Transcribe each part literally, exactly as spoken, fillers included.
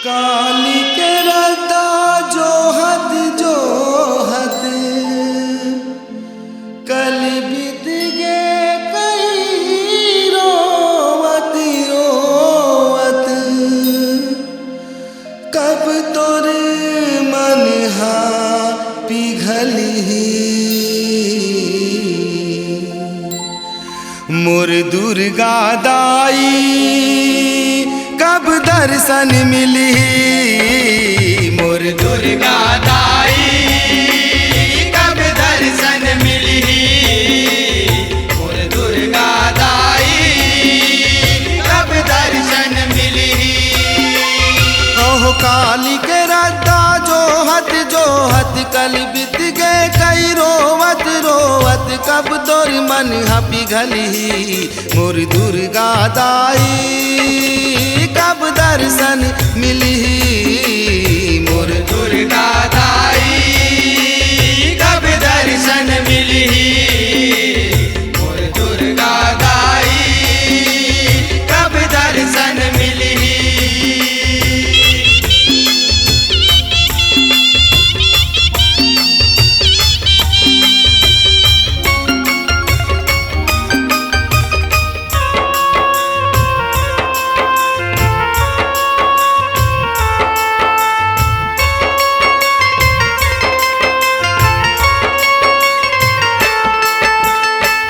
काली के रद्दा जोहत जोहत कल बीत गे कई रोवत रोवत। कब तोर मन हा पिघलही, मोर दुर्गा दाई, कब दर्शन मिलही? मोर दुर्गा दाई, कब दर्शन मिलही? मोर दुर्गा दाई, कब दर्शन मिलही? ओह काली के रद्दा जोहत जोहत कल बीत गे कई रोवत रोवत, कब तोर मन ह पिघलही? मोर दुर्गा दाई, कब दर्शन मिलही? मोर दुर्गा दाई, कब दर्शन मिलही? मोर दुर्गा दाई, कब दर्शन मिलही?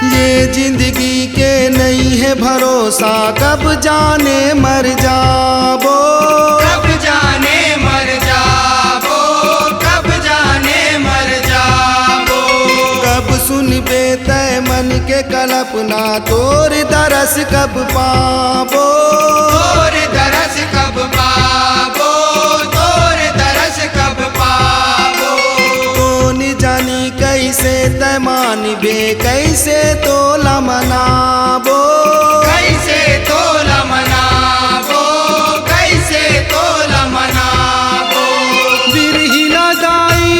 ये जिंदगी के नइ हे भरोसा, कब जाने मर जाबो। कब जाने मर जाबो, कब जाने मर जाबो। कब सुनबे तै मन के कलपना, तोर दरस कब पाबो। तोर दरस कब पाबो, तोर दरस कब पाबो। कोन जानी कइसे तै मानबे, कइसे तोला मनाबो। कइसे तोला मनाबो, कइसे तोला मनाबो। बिरहिला दाई,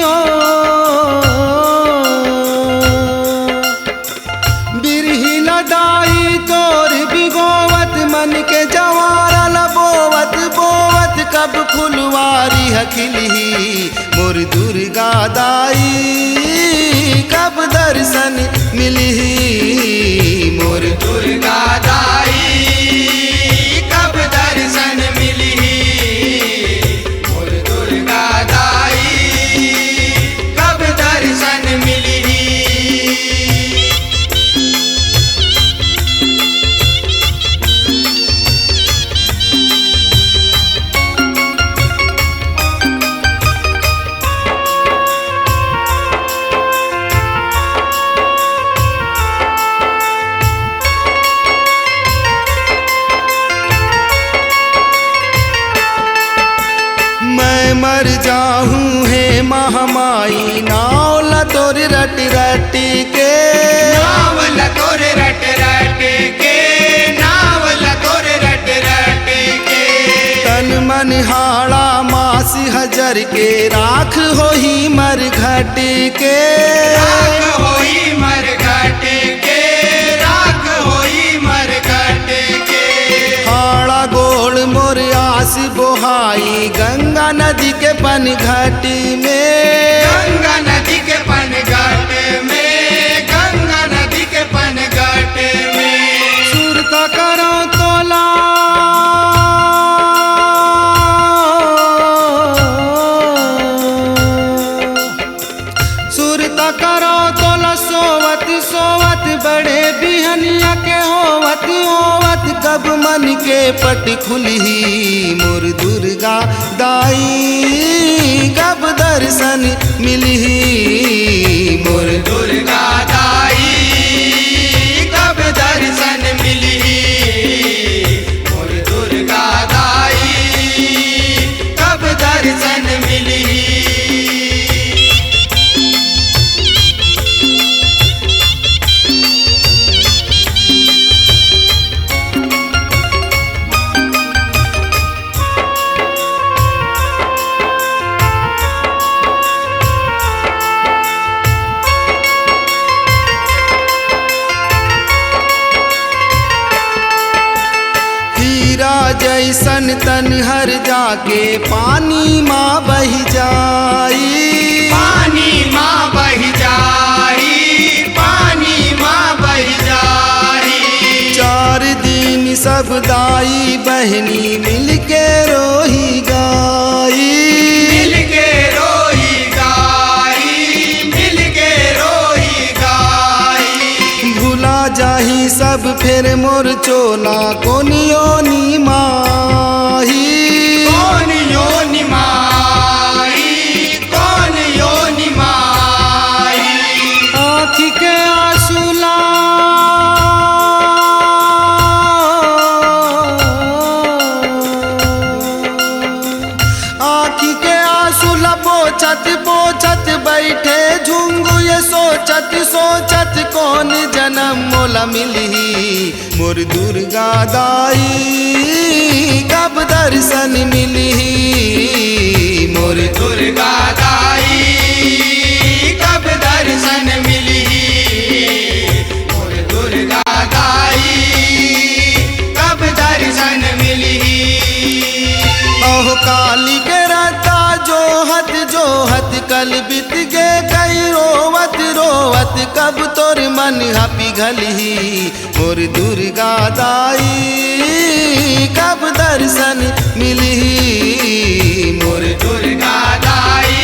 ओ, बिरहिला दाई तोर बिगोवत, मन के जवारा ल बोवत बोवत, कब फुलवारी ह खिलही? मोर दुर्गा दाई, कब दर्शन मिलही? मोर दुर्गा दाई, कब दर्शन मिलही? मोर दुर्गा दाई, कब दर्शन मिलही? मैं मर जाहूँ हे महामाई, नाव ल तोर रट रट के। नाव ल तोर रट रट के, नाव ल तोर रट रट के। तन मन हाड़ा मासी हजर के, राख होही मर घट के। राख होही मर घट के, राख होही मर घट के। हाड़ा गोड़ मोर आस बोहाई, गंगा नदी के पनघट में। गंगा नदी के पनघट में, गंगा नदी के पनघट में। सुरता करो तोला। सुरता करो तोला सोवत सोवत, बड़े बिहनिया के होवत होवत, कब मन के पट खुलही मोर दुर्गा दाई, कब दर्शन मिलही मोर दुर्गा दाई, कब दर्शन मिलही मोर दुर्गा दाई, कब दर्शन मिलही। जइसन तन हर जाके पानी मा बहि जाई। पानी मा बहि जाई, पानी मा बहि जाई। चार दिन सब दाई बहिनी मिलके रोही गाई। मिलके रोही गाई, मिलके रोही गाई। भुला जाही सब फेर मोर चोला कोनियो निमाही। कोनियो निमाही, कोनियो निमाही। आँखी के आँसू ला, आँखी के आँसू ला पोछत पोछत बइठे झुंगू ये सोचत सोचत कोन जनम मोला मिलही। मोर दुर्गा दाई कब दर्शन मिलही। मोर दुर्गा दाई कब दर्शन मिलही। मोर दुर्गा दाई कब दर्शन मिलही। अहो काली के रद्दा जोहत जोहत कल बीत गे कई रोवत रोवत कब तोर मन ह पिघलही। मोर दुर्गा दाई कब दर्शन मिलही। मोर दुर्गा दाई